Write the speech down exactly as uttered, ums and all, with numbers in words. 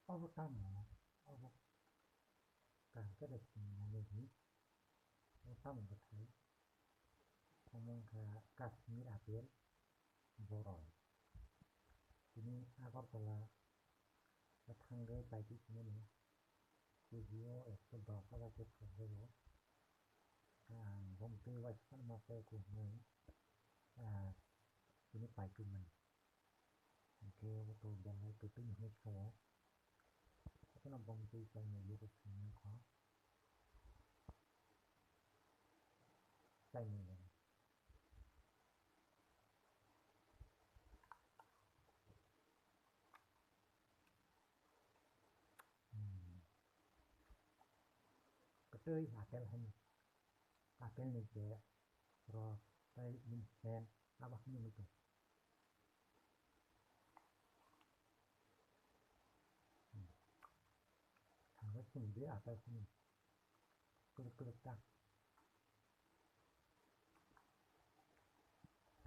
Obo tamo, obo kaham khe de swngnani di, obo tamo bwthai, omo wngkha Kashmir apple, boroi. Tini Agartala o thangwi paitwi swngnani, K G o ekso dos hajar khe phrwngjago. Ang bom twi uaisa ma khe kuhmung, ah, tini paitwi mani. Hingke obo to belai kwtwini hinwi sao. Haphano bom twi chaini luku simi wngkha. Chaini. Hmm. Kwtwi apple hai. Apple ni je ro tei bini pen abo hai nugui tongo. Hmm. Thangwi chwng je apple hai kwrwk kwrwk ta.